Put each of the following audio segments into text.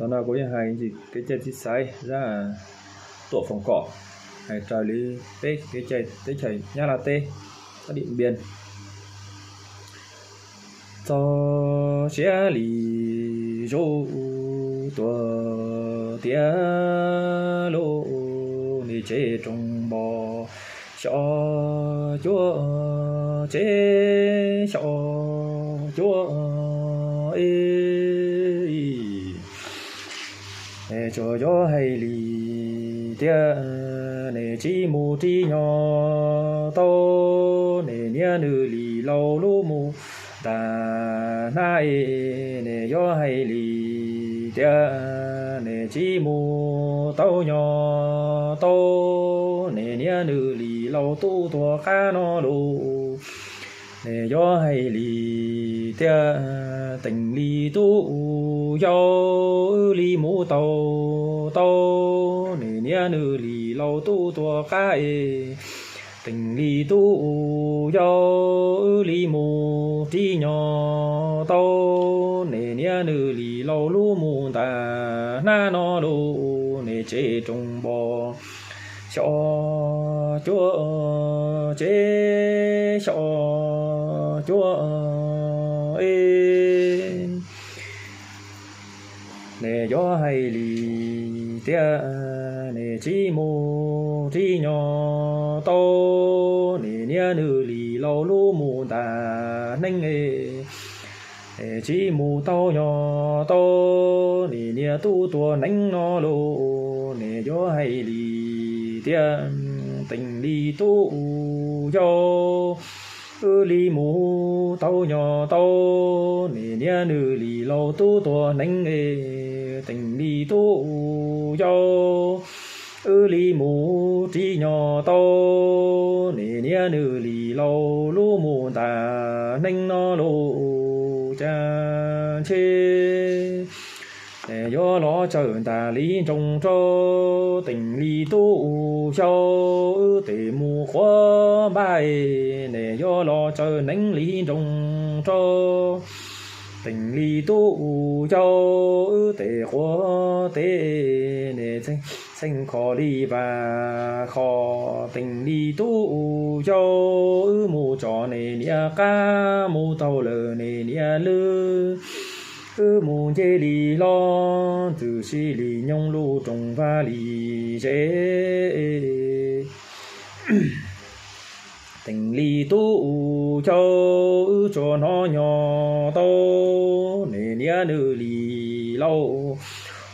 Tam no kuv yeej hais ntsis kev cai txiv xaiv zaj Tuam Foom Kom, hais raws li peb kev cai teb chaws Nyab Laj teb, sab Dim Npias. Txog siav lis zuj tus tiav lub, nim tsev roos npos xyov cuab tsev xyov cuab ib. Tsuas yog hais li tias nim tsis mus ris nyog tau, nim niam nws li laus lub mus ntag hnab es, nim yog hais li tias nim tsis mus tau nyog tau, nim niam nws li laus tub tuag qab no lauj. Nim yog hais li tias teem li tub yau wb li mus tau tau, nim niam nws li laus tub tuag qab es. Teem li tub yau wb li mus ris nyog tau, nim niam nws li laus lub mus ntag hnab no lauj, nim tsev roos npos xyov cuab tsev xyov cuab ib. Nim yog hais li tias nim tsis mus ris nyog tau, nim niam nws li laus lub mus ntag neeb es. Nim tsis mus tau nyog tau, nim niam tub tuag neeb no lauj. Nim yog hais li tias teem li tub yau wb li mus tau nyog tau, nim niam nws li laus tub tuag neeb es. Teem li tub yau wb li mus ris nyog tau, nim niam nws li laus lub mus ntag neeb no lauj. Cas ntshe nim yuav los tsawg ntag li nroog rau, teem li tub yau wb tes mus quav npab es, nim yuav los tsawg neeb li nroog rau, teem li tub yau wb tes quav teb, nim txheej kho li vas kho, teem li tub yau wb mus tso nim niam qab mus taug lawm nim niam lwb, wb mus nce li hlo, ntxwm si li nyoog lub rooj vag li zes. Teem li tub yau wb tsuas hnov nyog tau, nim niam nws li laus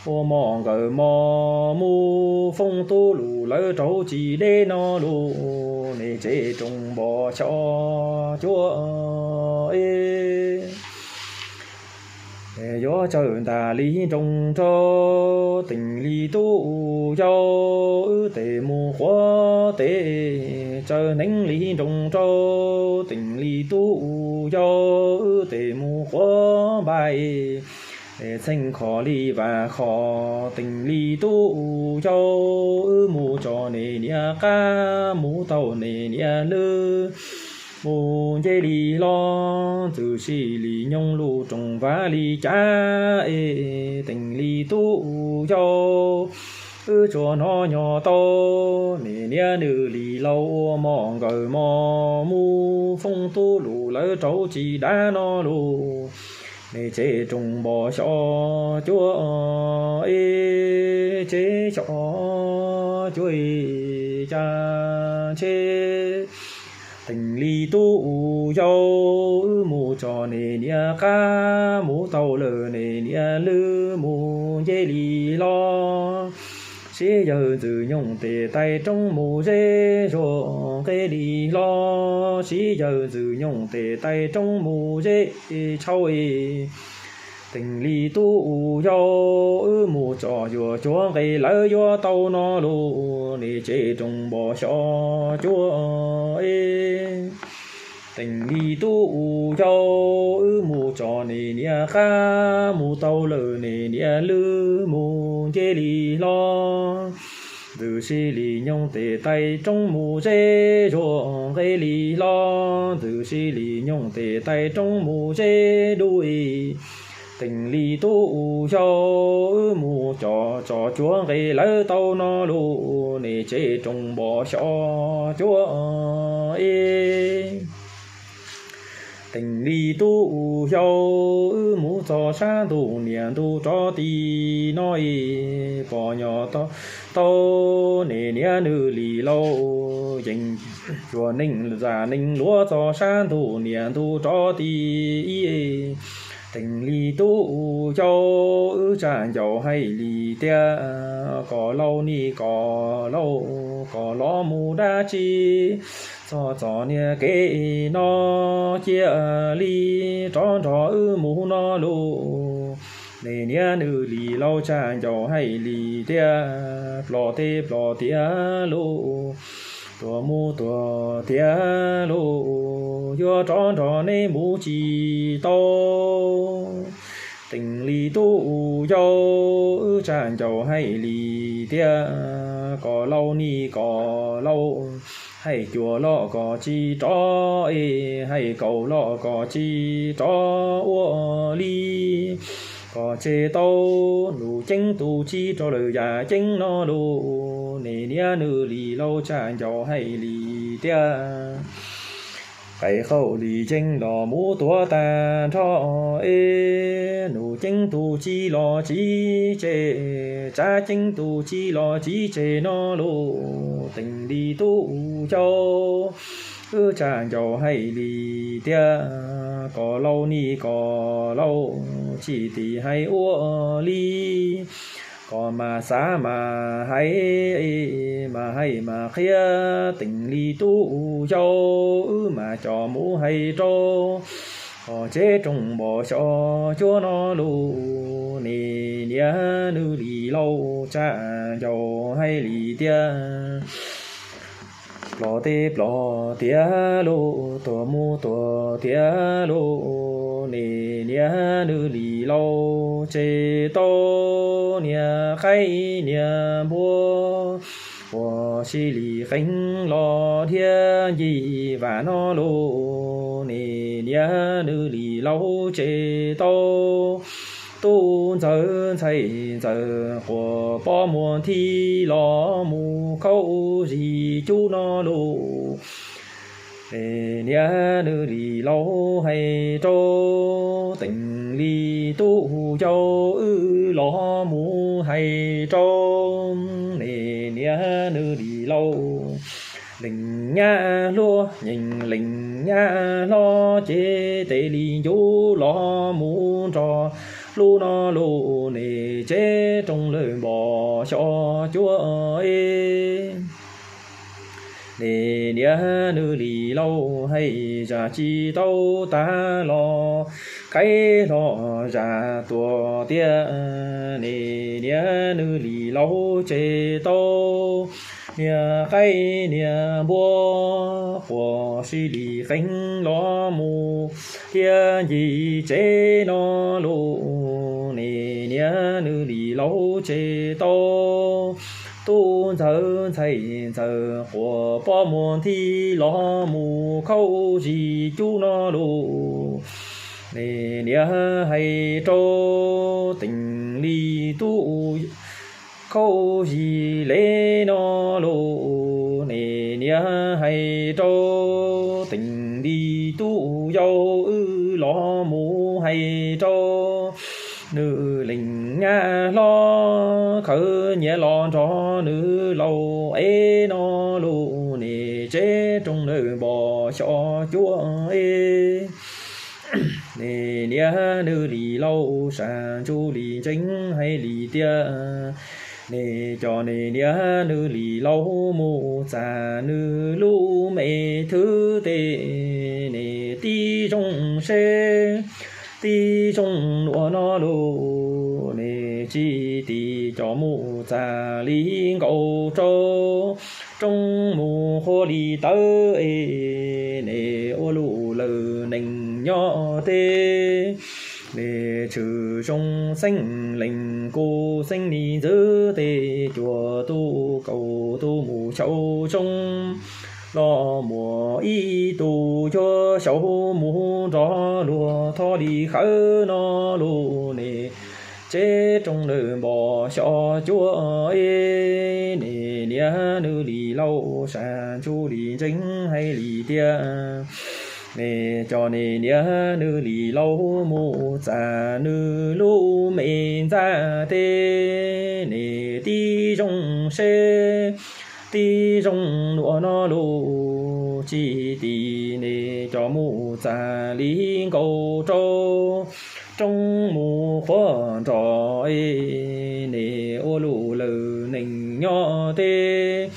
ua mos nkawm mos mus, foob tub lus lawv raug tsis deb no lauj, nim tsev roos npos xyov cuab ib. Yuav tsawg ntag li nroog rau, teem li tub yau wb tes mus quav teb, tsawg neeb li nroog rau, teem li tub yau wb tes mus quav npab es. Txheej kho li vas kho, teem li tub yau wb mus tso nim niam qab mus taug nim niam lwb, mus nce li hlo, ntxwm si li nyoog lub rooj vag li cas es. Teem li tub yau wb tsuas hnov nyog tau, nim niam nws li laus ua mos nkawm mos mus, foob tub lus lawv raug tsis dab no lauj, nim tsev roos npos xyov cuab ib, tsev xyov cuab ib. Cas ntshe teem li tub yau wb mus tso nim niam qab mus taug lawm nim niam lwb, mus nce li hlo, sib yawg ntxwg nyoog tes taij roob mus zeb zuag nqe li hlo, sib yawg ntxwg nyoog tes taij roob mus zeb tshauj es. Teem li tub yau wb mus tso yuav cuag nqe lawv yuav tau no lauj, nim tsev roos npos xyov cuab ib. Teem li tub yau wb mus tso nim niam qab mus taug lawm nim niam lwb, mus nce li hlo, ntxwm si li nyoog tes taij roob mus zeb zuag nqe li hlo, ntxwm si li nyoog tes taij roob mus zeb dub es. Teem Lis tub yau, wb mus cov tso cuab nqe lawv tau no lauj, nej tsev rooj npos xyov cuab es. Teem Lis tub yau, wb mus txog sab ntuj niam ntuj rov tid no es, pom nyob tau nej niam Nws Lis Lauj, yeej cuag neeg zam neeg luag txog sab ntuj niam ntuj rov tid. Teem Lis tub yau, wb tsam ncaus hais li tias, koj laus ni koj laus, koj los mus dab tsi txog txoj niag kev no, cia li rov nrog wb mus no lauj. Nej niam Nws Lis Lauj tsam ncaus hais li tias, ploj teb ploj tiag lauj, tuag mus tuag tiag lauj, yuav rov nrog nej mus tsis tau. Teem Lis tub yau, wb tsam ncaus hais li tias, koj laus ni koj laus, hais cuag los koj tsis rov es, hais kaum los koj tsis rov ua li. Koj tseg tau Nus Ceeb tus txiv rau lawm yam ceeb no lauj. Nej niam Nws Lis Lauj tsam ncaus hais li tias, qaib qaum li ceeb los mus tuag tag nrho es, Nus Ceeb tus txiv los tsis tseg, Tsav Ceeb tus txiv los tsis tseg no lauj. Teem Lis tub yau, wb tsam ncaus hais li tias, koj laus ni koj laus, tsis tim hais ua li. Koj mas xav mas hais, mas hais mas qhia, Teem Lis tub yau, wb mas coj mus hais rau koj tsev rooj npos xyov cuab no lauj. Nej niam Nws Lis Lauj tsam ncaus hais li tias, ploj teb ploj tiag lauj, tuag mus tuag tiag lauj. Nej niam Nws Lis Lauj tseg tau niag qaib niag npua, quas sib li qeeb los dhia ncig vam no lauj. Nej niam Nws Lis Lauj tseg tau tub ntxawg ntxhais ntxawg quas pob muag nthi los mus khaub zig cub no lauj. Nej niam Nws Lis Lauj hais rau, Teem Lis tub yau, wb los mus hais rau. Nej niam Nws Lis Lauj, leej nyab hluas nyeej leej nyab hlob, ces tes li ncuv los mus nrog hlub no lauj. Nej tsev rooj lawm npos xyov cuab es. Nej niam Nws Lis Lauj hais zaj tsis tau tag los, qaib hlo zaj tuaj tiag. Nej niam Nws Lis Lauj tseg tau niag qaib niag npua, quas sib li qeeb los mus dhia ncig tsev no lauj. Nej niam Nws Lis Lauj tseg tau tub ntxawg ntxhais ntxawg quas pob muag nthi los mus khaub zig cub no lauj. Nej niam hais rau, Teem Lis tub, khaub zig le no lauj. Nej niam hais rau, Teem Lis tub yau, wb los mus hais rau. Nws leej nyab hlob khawv nyias los nrog nws laus es no lauj. Nej tsev rooj lawm npos xyov cuab es. Nej niam Nws Lis Lauj, sab ntsuj li ntseeg hais li tias, nej cov nej niam Nws Lis Lauj mus txag nws lub me thwv tes, nej tib zoo seb tib zoo nuav no lauj. Nej tsis tim coj mus txag li nkaus rau rooj mus qhuav li tawv es, nej ua luj lawm neeg nyob teb. Nej tshwm zoo xeeb leej kuj xeeb li ntxwv tes, cuag tub kaus tub mus xyaum zoo, los muaj ib tug cuag xyaum mus nrog luag thov li khawv no lus ne, tsev rooj lawm npog xyov cuab es ne, niam nws li laus sab ntsuj li ntseeg hais li tias ne, cov ne niam nws li laus mus txog nws lub me ntxa teb ne, tib zoo seb tib zoo nuav no lus tsis tim ne, cov mus txog li nkaus rau roob mus qhuav nrog es ne, ua lus lawm neeg nyob teb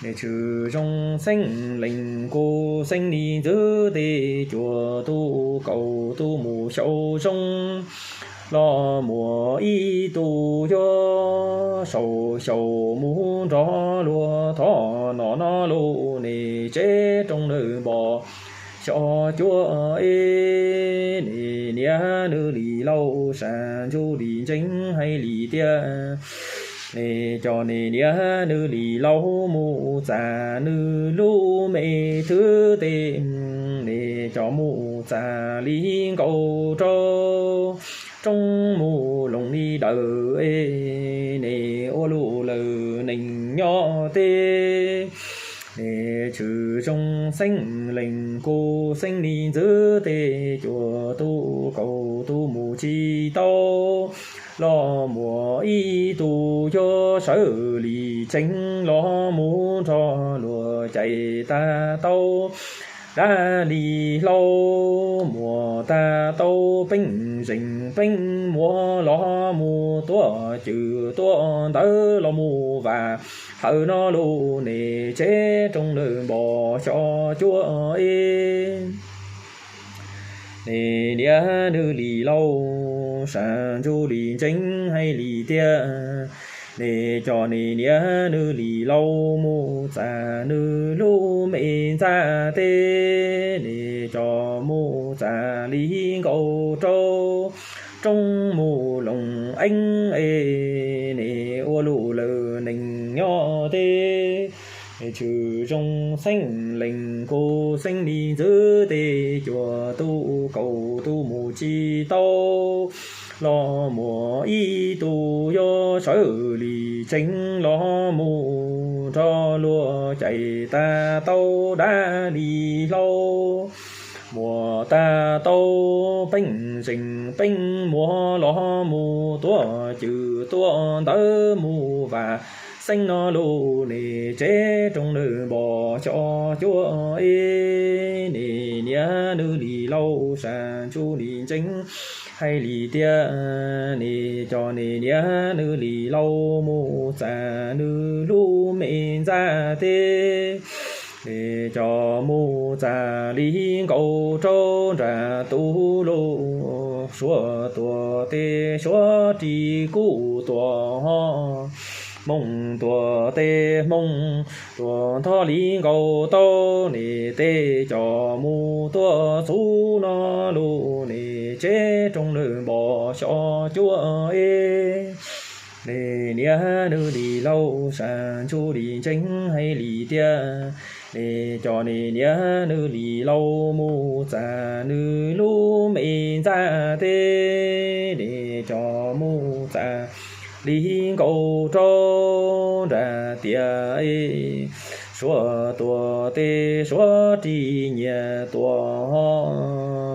ne, tshwm zoo xeeb leej kuj xeeb li ntxwv teb, cuaj tug kaum tug mus xyaum zoo los muaj ib tug yuav saum xyaum mus nrog luag thov no no lus ne, tsev rooj lawm npog xyov cuab es ne, niam nws li laus sab ntsuj li ntseeg hais li tias ne, cov ne niam nws li laus mus txog nws lub me thwv teb ne, cov mus txog li nkaus rau roob mus loos li dawm es ne, ua lus lawm neeg nyob teb ne, tshwm zoo xeeb leej kuj xeeb li ntxwv teb, cuaj tug kaum tug mus tsis tau los muaj ib tug yuav sawv li tseeb los mus nrog luag cais tag tau dab li hlau, muaj tag tau peeb zeej peeb muas los mus tuaj cwm tuaj ntawv los mus vam hawm no lus ne, tsev rooj lawm npog xyov cuab es ne, niam nws li laus sab ntsuj li ntseeg hais li tias ne, cov ne niam nws li laus mus txog nws lub me ntxa teb ne, cov mus txog li nkaus rau roob mus loos eeb es ne, ua lus lawm neeg nyob teb ne, tshwm zoo xeeb leej kuj xeeb li ntxwv teb, cuaj tug kaum tug mus tsis tau los muaj ib tug yuav sawv li tseeb los mus nrog luag cais tag tau dab li hlau, muaj tag tau peeb zeej peeb muas los mus tuaj cwm tuaj ntawv mus vam xeeb no lus ne, tsev rooj lawm npog xyov cuab es ne, niam nws li laus sab ntsuj li ntseeg hais li tias ne, cov ne niam nws li laus mus txog nws lub me ntxa teb ne, cov mus txog li nkaus rau nram tus lus, suav tuam teb suav ris kuj tuam ho, hmoob tuam teb hmoob tuam nthov li nkaus tau ne, tej cov mus tuaj txug no lus ne, tsev rooj lawm npog xyov cuab es ne, niam nws li laus sab ntsuj li ntseeg hais li tias ne, cov ne niam nws li laus mus txog nws lub me ntxa teb ne, cov mus txog li nkaus rau nram tiaj es, suav tuam teb suav ris nyias tuam ho,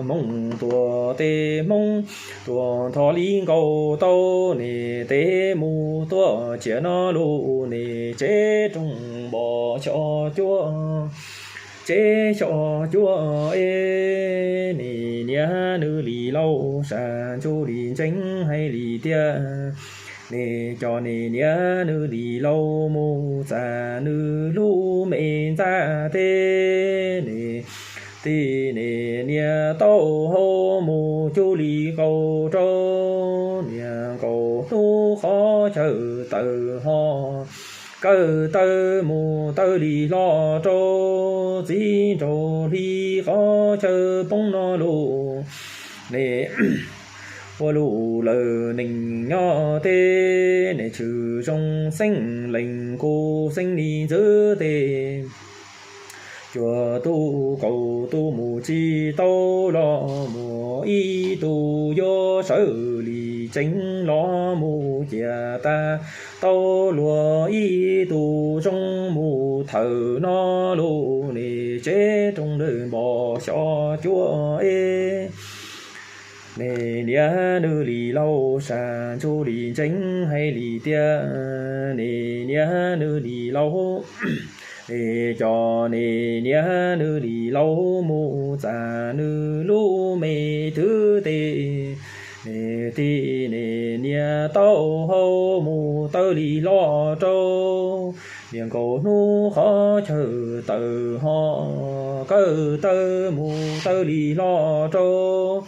hmoob tuam teb hmoob tuam nthov li nkaus tau ne, tej mus tuaj tsiaj no lus ne, tsev rooj npog xyov cuab, tsev xyov cuab es ne, niam nws li laus sab ntsuj li ntseeg hais li tias ne, cov ne niam nws li laus mus txog nws lub me ntxa teb ne, tib ne niam tau hau mus cuag li nkaus rau, niam nkaus hnub qhov chaw tawm ho, kawm tawm mus tawm li hlo rau, txiv nraug hli qhov chaw poob no lus ne, ua lus lawm neeg nyob teb ne, tshwm zoo xeeb leej kuj xeeb li ntxwv teb, Cuag tub kaus tub mus tsis tau los muaj ib tug yuav sawv li tseeb los mus cia tag, tau luag ib tug zoo mus thawm no lub niag tsev rooj npog xyov cuab eb. Niag niam nws li laus sab ntsuj li ntseeg hais li tias, niag niam nws li laus, es cov niag niam nws li laus mus txav nws lub me thwv tes, niag tij niag niam taub hau mus tawv li hlo rau, niag nkaus hnub qhov chaw tawm ho kawm tawv mus tawv li hlo rau,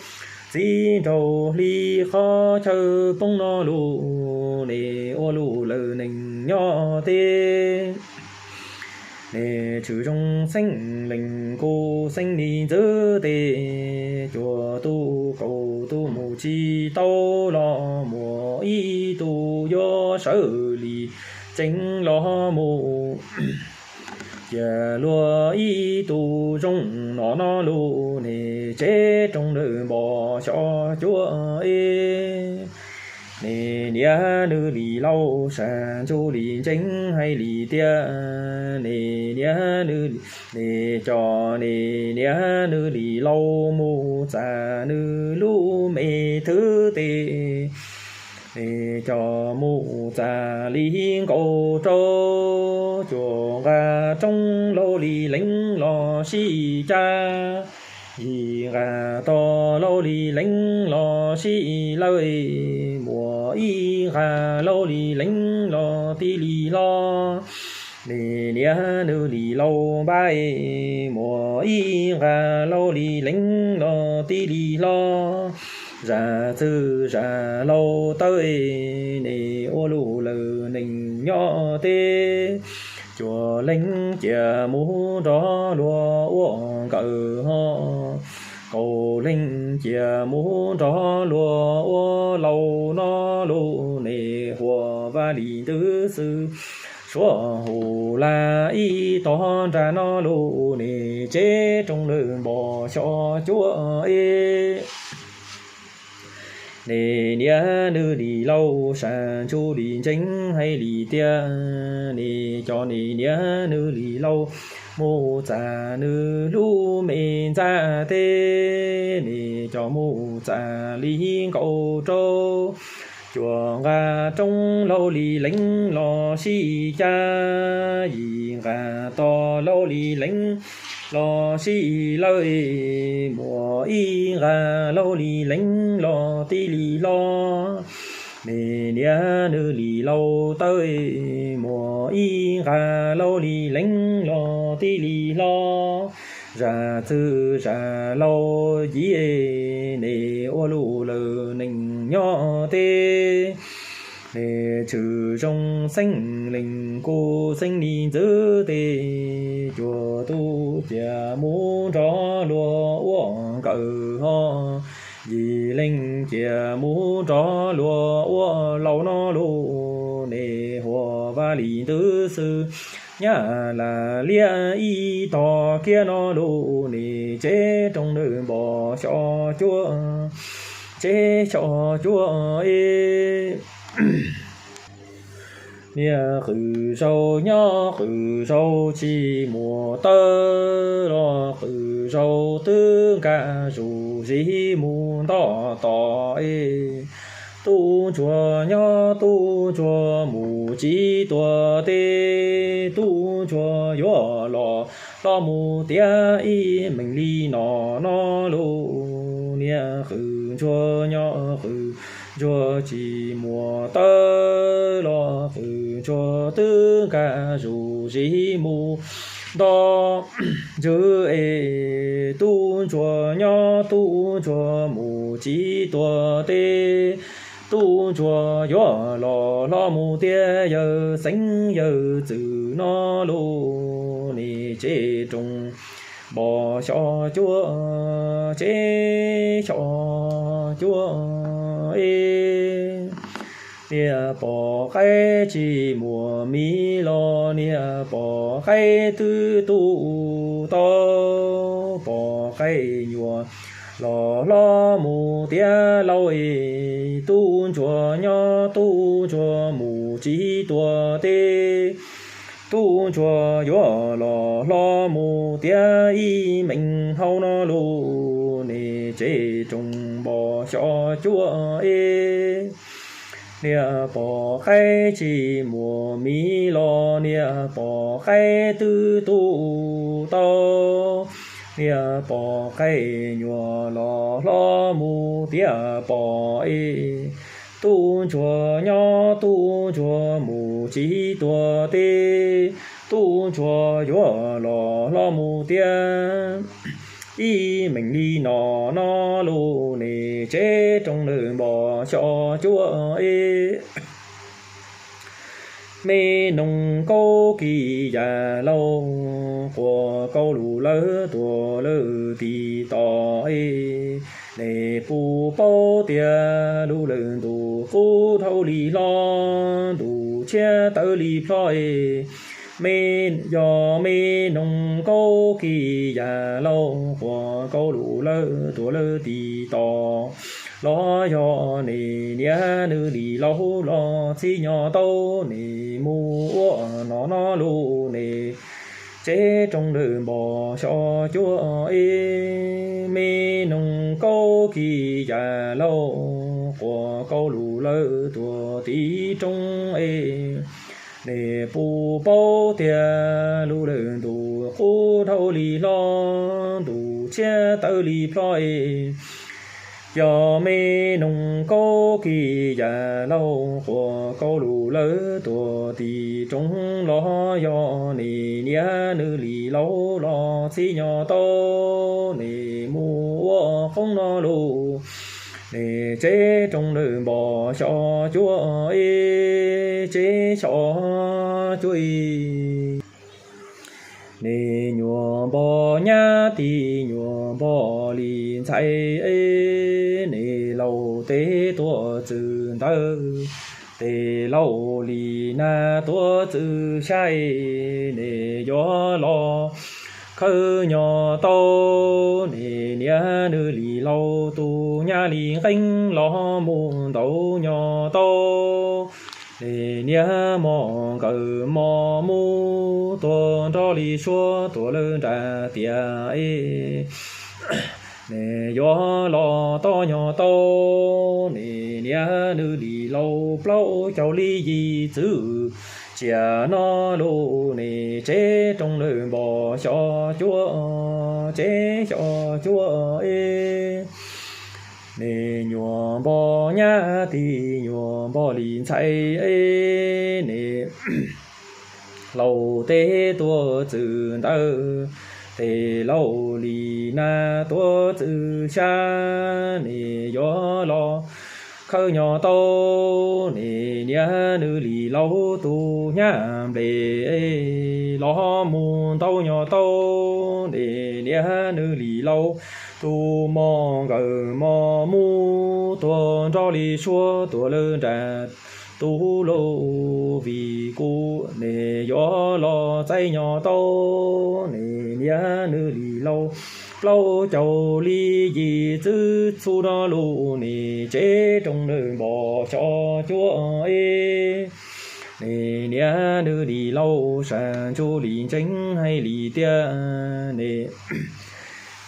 txiv nraug hli qhov chaw poob no lub niag ua lub lawm neeg nyob teb. Niag tshwm zoo xeeb leej kuj xeeb li ntxwv tes, cuag tub kaus tub mus tsis tau los muaj ib tug yuav sawv li tseeb los mus cia luag ib tug zoo no no lub niag tsev rooj npog xyov cuab eb. Niag niam nws li laus sab ntsuj li ntseeg hais li tias, niag niam nws, niag cov niag niam nws li laus mus txav nws lub me thwv tes, niag cov mus txav li nkaus rau, cuag nqa roob laus li leej los sib cab, yim nqa tog laus li leej los sib lawj, muaj ib nqa laus li leej los tib li hlo. Niag niam nws li laus npab, muaj ib nqa laus li leej los tib li hlo. Zam txwv zam laus tawv, niag ua lub lawm neeg nyob teb. Cuag leej cia mus nrog luag ua nkawm ho, kaum leej cia mus nrog luag ua laus no lub niag huam vaj li ntws xwb. Suav hu la ib tog nrag no lub niag tsev rooj npog xyov cuab eb. Niag niam nws li laus sab ntsuj li ntseeg hais li tias, niag cov niag niam nws li laus mus txav nws lub me ntxa teb, niag cov mus txav li nkaus rau, cuag nqa roob laus li leej los sib cab, yim nqa tog laus li leej los sib lawj, muaj ib nqa laus li leej los tib li hlo. Niag niam nws li laus tawv, muaj ib nqa laus li leej los tib li hlo. Zam txwv zam laus yim, niag ua lub lawm neeg nyob teb. Niag tshwm zoo xeeb leej kuj xeeb li ntxwv tes, cuag tub cia mus nrog luag ua nkawm ho, yim leej cia mus nrog luag ua laus no lub niag huam vaj li ntws xwb. Nyab Laj liab ib tog kiag no lub niag tsev rooj npog xyov cuab, tsev xyov cuab eb. Niag qws zaug nyob qws zaug tsis muaj tawv los qws zaug twb nkag zus zis mus nto tos eb. Tub ntsuag nyob tub ntsuag mus tsis tuag teb, tub ntsuag yuav los hlob mus tiav ib meeg li no no lub niag qws ntsuag nyob qws ntsuag tsis muaj tawv los qws ntsuag twb nkag zus zis mus nto ntswg es. Tub ntsuag nyob tub ntsuag mus tsis tuag teb, tub ntsuag yuav los hlob mus tiav yawg xeeb yawg txwm no lub niag tsev rooj npog xyov cuab, tsev xyov cuab eb. Niag pom qaib tsis muaj miv los niag pom qaib twb tu tau, pom qaib nyuam los hlob mus tiav lauj es, tub ntsuag nyob tub ntsuag mus tsis tuag teb. Tub ntsuag yuav los hlob mus tiav ib meem hauv no lus, niag tsev rooj npos xyov cuab ib. Niag pom qaib tsis muaj miv los niag pom qaib twb tu tau, niag pom qaib nyuam los hlob mus tiav pom ib. Tub ntsuag nyob tub ntsuag mus tsis tuag teb, tub ntsuag yuav los hlob mus tiav ib meem li no no lus, niag tsev rooj npos xyov cuab ib. Me noog kaub kis yam lauj, quas kauj lus lawv tuag lawv tiv tos es, nej puas paub tias lub lawm ntuj qub dhau li hlob, ntuj tshiab tawv li plho es. Me, yog me noog kaub kis yam lauj, quas kauj lus lawv tuag lawv tiv tos, los yog nej niam nws li laus los txib nyo tau, nej mus ua no no lus, nej tsev rooj npos xyov cuab ib. Me noog kaub kis yam lauj, quas kauj lus lawv tuag tiv roob es. Nej puas paub tias lub lawm ntuj qub dhau li hlob, ntuj tshiab tawv li plho es. Yog me noog kaub kis yam lauj, quas kauj lus lawv tuag tiv roob los yog nej niam nws li laus los txib nyo tau, nej mus ua qoob no lus, nej tsev rooj npos xyov cuab ib, tsev xyov cuab ib. Nej nyuam npog nyab tis nyuam npog li ntxhais, nej laus teb tuaj txwm ntawd, tej laus li nag tuaj txwm xya, nej yuav los khawb nyo tau, nej niam nws li laus tus nyab li nqeeb los mus ntaus nyo tau, nej niam mos nkawm mos mus tuag nrog li suab tuag lawv nram tiaj es. Nej yuav los tob nyo tau, nej niam nws li laus plaub caug li yim txwm tsiaj no lus, nej tsev rooj npos xyov cuab, tsev xyov cuab es. Nej nyuam npog nyab tis nyuam npog li ntxhais, nej laus teb tuaj txwm ntawd, tej laus li nag tuaj txwm xya, nej yuav los khawb nyo tau, nej niam nws li laus tus nyab nplej los mus ntaus nyo tau, nej niam nws li laus tus mos nkawm mos mus tuag nrog li suab tuag lawv nram tus lus, vim kuv nej yuav los txais nyo tau, nej niam nws li laus plaub caug li yim txwm txhu no lus, nej tsev rooj npos xyov cuab es. Nej niam nws li laus sab ntsuj li ntseeg hais li tias, nej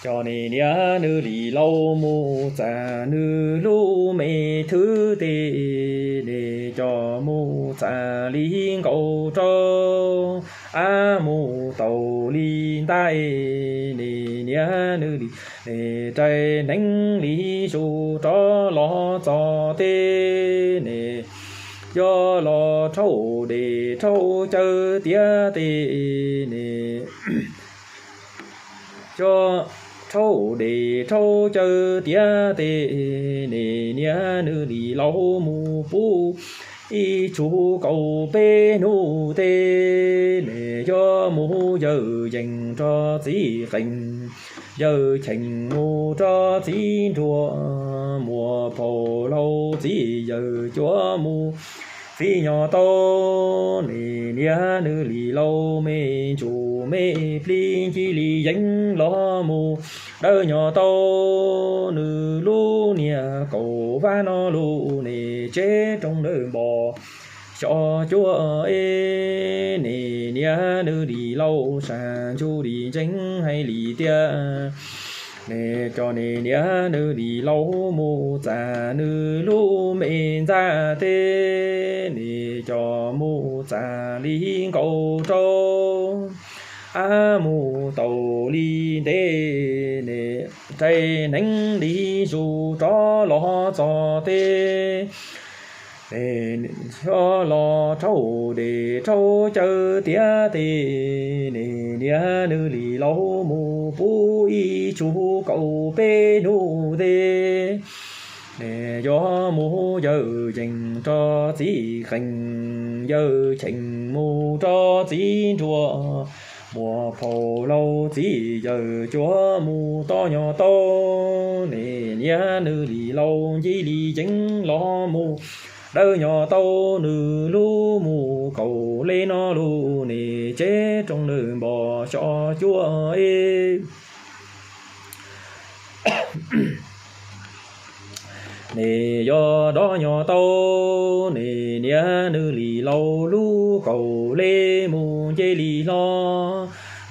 cov nej niam nws li laus mus txais nws lub me thwv tes, nej cov mus txais li nkaus rau av mus taus li ntaj, nej niam nws li nej rais hneev li zus rov los txog teb, nej yuav los rhaub dej rhaub cawv tiav tes, nej cov rhaub dej rhaub cawv tiav tes, nej niam nws li laus mus pub ib tsug kaum peb hnub tes, nej yuav mus yawm yees rau txiv qeej yawg cheem mus rau txiv nruas, muam phauj laus txiv yawg cuab mus fij nyo tau. Niam niag nws li laus me ntsuj me plig cia li yeej los mus dawb nyo tau nws lub niag kaum vab no lub niag tsev rooj ntawm npos xyov cuab es. Niam niag nws li laus sab ntsuj li ntseeg hais li tias, nws cov niam niag nws li laus mus txav nws lub me ntxa teb, nws cov mus txav li nkaus rau, ab mus tau li ntev, nws rais neeg li zus rov los txog teb. Nws los rhaub dej rhaub cawv tiav teb, nws niag nws li laus mus pub ib tsug kaum peb hnub teb. Nws yuav mus yawg yees rau txiv qees, yawg cheem mus rau txiv nruas, muam phauj laus txiv yawg cuab mus tom nyo tau. Nws niag nws li laus cia li yeej los mus dawb nyo tau nws lub mus kaum lej no lub niag tsev rooj ntawm npos xyov cuab es. Nws yuav rov nyo tau nws niag nws li laus lub kaum lej mus nce li hlo,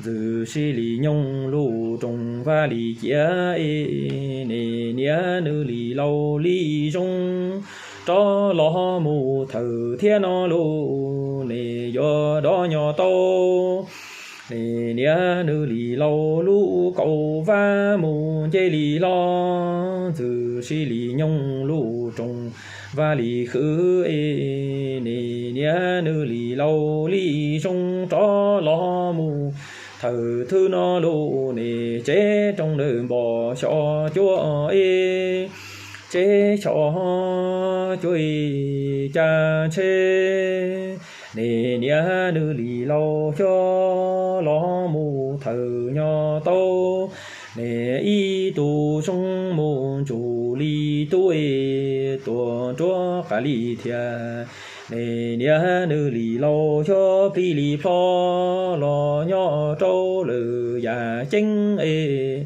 ntxwv sib li nyoog lub rooj vag li ciav es. Nws niag nws li laus li zoo rov los mus thawj thiab no lub niag yuav rov nyo tau. Nws niag nws li laus lub kaum vag mus nce li hlo, ntxwv sib li nyoog lub rooj vag li khwv es. Nws niag nws li laus li zoo rov los mus thawj thwb no lub niag tsev rooj ntawm npos xyov cuab es, tsev xyov cuab es cas ntshe. Nws niag nws li laus xyov los mus thawj nyo tau nws ib tug zoo mus ntsuj li tub es, tuaj nruab qab li thiab. Nws niag nws li laus xyov plig li plho los nyob rau lawm yam ceeb es.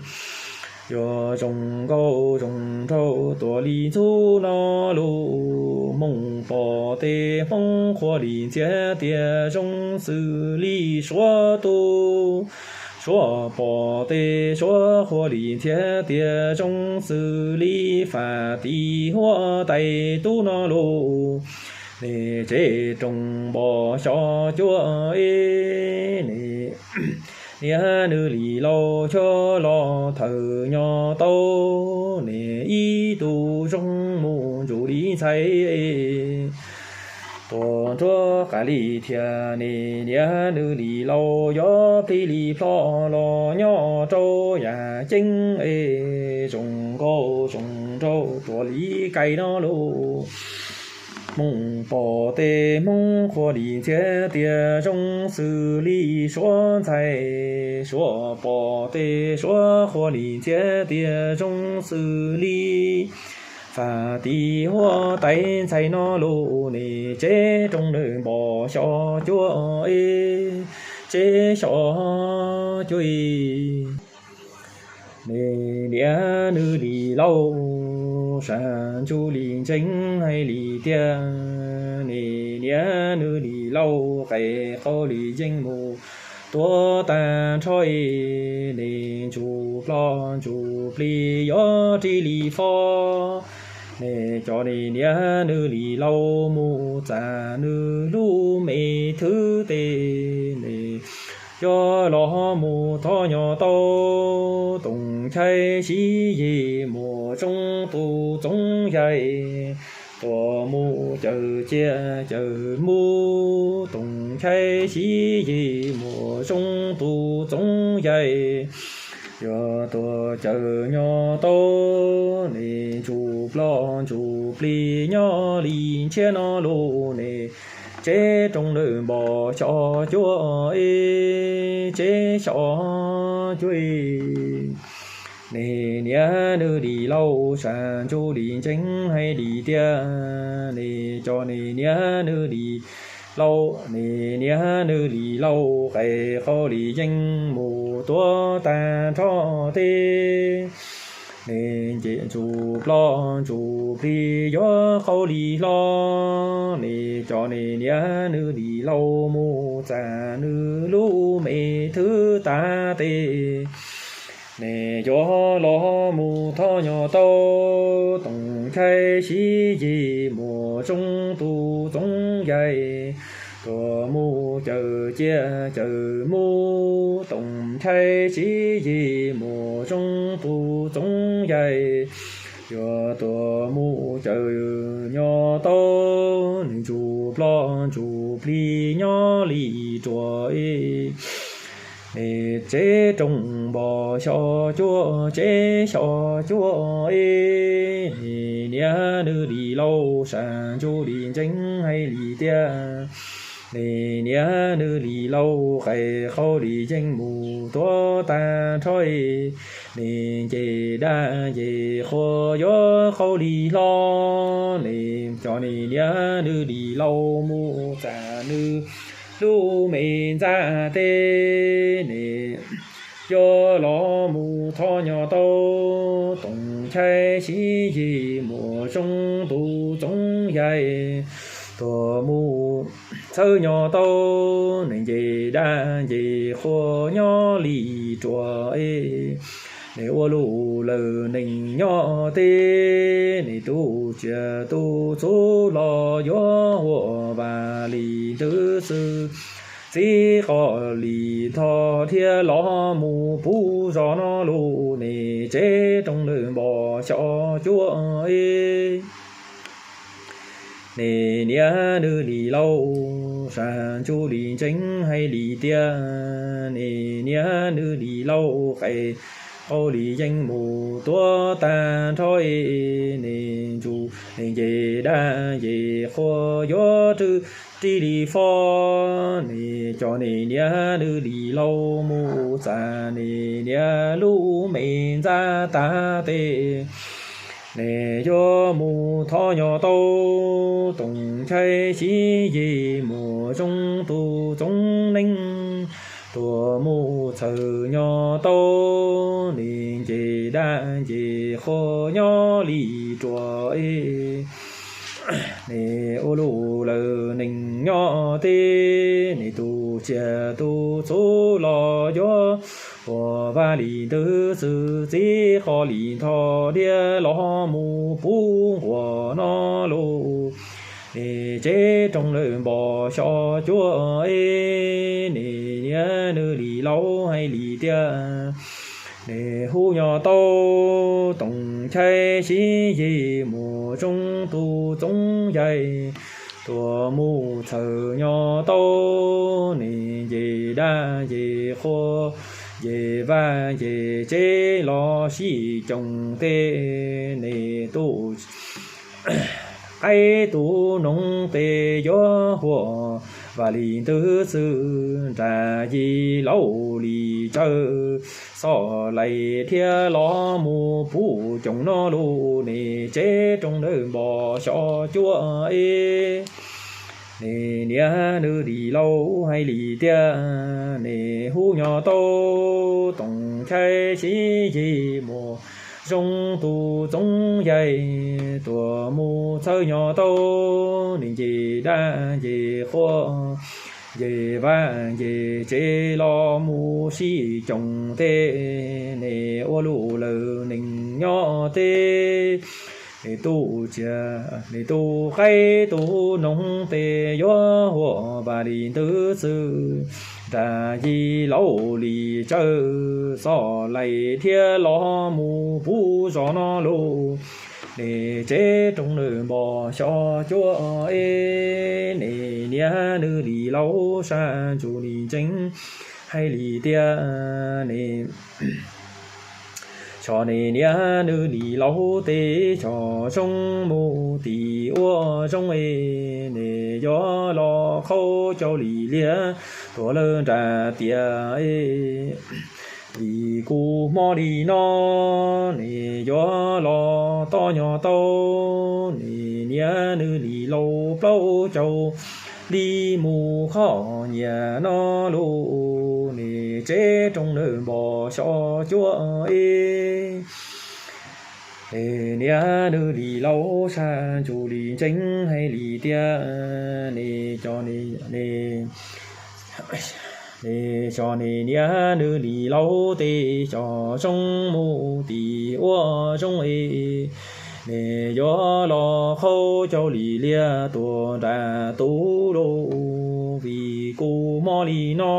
Yuav zoo nkauj zoo nraug tuaj li ntxub no lub, Hmoob pom tej Hmoob qhuav li ntxias tias zoo xws li Suav tub. Suav pom tej Suav qhuav li ntxias tias zoo xws li Fab Tis Huab Tais tub no lub, nws tsev rooj npos xyov cuab es. Nws niag nws li laus xyov los thawj nyo tau nws ib tug zoo mus ntsuj li ntxhais es. Tuaj nruab qab li thiab nws niag nws li laus yuav plig li plho los nyob rau yam ceeb es, zoo nkauj zoo nraug tuaj li kais no lub, Hmoob pom tej Hmoob qhuav li ntxias tias zoo xws li Suav ntxhais. Suav pom tej Suav qhuav li ntxias tias zoo xws li Fab Tis Huab Tais ntxhais no lub, nws tsev rooj ntawm npos xyov cuab es, tsev xyov cuab es. Nws niag nws li laus sab ntsuj li ntseeg hais li tias, nws niag nws li laus qe qau li yeej mus tuag tag nrho es, nws ntsuj plho ntsuj plig yuav ris li fob. Nws cov niag niag nws li laus mus txav nws lub me thwb teb, nws yuav los mus thov nyo tau Tooj Nchai Siv Yig Muas Zoo tus Txoov Yaig. Tuaj mus cawm ciaj cawm mus Tooj Nchai Siv Yig Muas Zoo tus Txoov Yaig. Yuav tuaj cawm nyo tau nws ntsuj plho ntsuj plig nyob li ntshiab no lub, nws tsev rooj ntawm npos xyov cuab es, tsev xyov cuab es. Niag niam nws li lauj, sab ntsuj li ntseeg hais li tias, nws cov niag niam nws li lauj, niag niam nws li lauj, qe qau li yeej mus tuav tag nrho teb. Nws nce ntsuj plig ntsuj plig yuav qau li hlo, nws cov niag niam nws li lauj, mus txog nws lub me thwv tag teb. Nws yuav los mus thov nyo tau, Toom Nchai Siv Yig Muas Zoo tus Txoov Yaig, tuaj mus cawm ciaj cawm mub. Toom Nchai Siv Yig Muas Zoo tus Txoov Yaig, yuav tuaj mus cawm nyo tau, nws ntsuj plig ntsuj plig nyob li ruam es, nws tsev rooj npog xyov cuab tsev xyov cuab es, nws niag nws li lauj, sab ntsuj li ntseeg hais li tias, nws niag nws li lauj, qe qau li yeej mus tuav tag nrho es, nws nce dab nce qhua yuav qau li hlo, nws cov niag niam nws li lauj, mus txog nws lub me ntxa teb. Nws yuav los mus thov nyo tau, Toom Nchai Siv Yig Muas Zoo tus Txoov Yaig, tuaj mus txhawb nyo tau, nws nce dab nce qhua nyob li ruam es, nws ua luj lawm neej nyob teb. Nws tus tsiaj tus txhuv los yuav huam vam li ntawd xwb, txiv qos li ntho thiaj los mus puv zos no lauj, nws tsev rooj lawm npog xyov cuab es, nws niag nws li lauj, sab ntsuj li ntseeg hais li tias, nws niag nws li lauj, qe qau li yeej mus tuav tag nrho es, nws ntsuj nws nce dab nce qhua yuav rwb ris li fob, nws cov niag niam nws li lauj, mus txog nws niag lub me ntxa tag teb. Nws yuav mus thov nyo tau, Toom Nchai Siv Yig Muas Zoo tus Txoov Neej, tuaj mus txhawb nyo tau, nws nce dab nce qhua nyob li ruam es, nws ua luj lawm neej nyob teb. Nws tus tsiaj tus txhuv los yuav huam vam li ntawd xwb, txiv qos li ntho thiaj los mus puv nquas no lauj, nws tsev rooj lawm npog xyov cuab es, nws niag nws li lauj hais li tias, nws hu nyo tau, Toom Nchai Siv Yig Muas Zoo tus Txoov Yaig, tuaj mus txhawb nyo tau, nws nce dab nce qhua, nce vaj nce tsev los sib coom teb. Nws tus qaib tus noog tes yuav huam vam li ntawd xwb, nrag yim laus li tsawv, xov laim thiaj los mus puv coom no lauj, nws tsev rooj lawm npog xyov cuab es, nws niag nws li lauj hais li tias, nws hu nyo tau, Toom Nchai Siv Yig Muas Zoo tus Txoov Yaig, tuaj mus txhawb nyo tau, nws nce dab nce qhua, nce vaj nce tsev los mus sib coom teb. Nws ua luj lawm neej nyob teb. Nws tus tsiaj nws tus qaib tus noog tes yuav huam vam li ntawd xwb, nrag yim laus li tsawv, xov laim thiaj los mus puv zos no lauj, nws tsev rooj lawm npog xyov cuab es, nws niag nws li lauj sab ntsuj li ntseeg hais li tias, nws xyov nws niag nws li lauj teb xyov zoo mus tim ua zoo es, nws yuav los qhaub cau li liab tuag lawm nram tiaj es, Vim kuv mob li no, nws yuav los toj nyo tau, nws niam nws li laus plaub caug li mus qhov nyias no lauj, nws tsev rooj nws npog xyov cuab ib. Nws niam nws li laus sab ntsug li ntseeg hais li tias, nws cov nws, nws, nws cov nws niam nws li laus tej cov zoo mus tim ua zoo es, nws yuav los qhau cov li liaj tuaj nram tus lauj, vim kuv mob li no,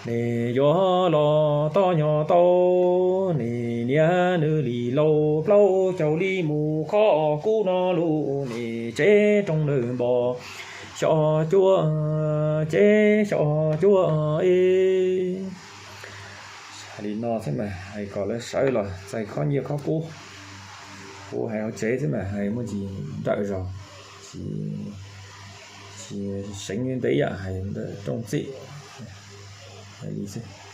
nws yuav los toj nyo tau, nws niam nws li laus plaub caug li mus qhov kuv no lauj, nws tsev rooj nws npog xyov cuab, tsev xyov cuab ib. Hais li no thiab mas hais kom lawv sawv los txais khob nyiaj khob kub, kuv hais hauv tsev thiab mas hais muaj ntsis nrawm zog, tsis, tsis seev ntev yam hais ntawm rooj txim, hais li xwb.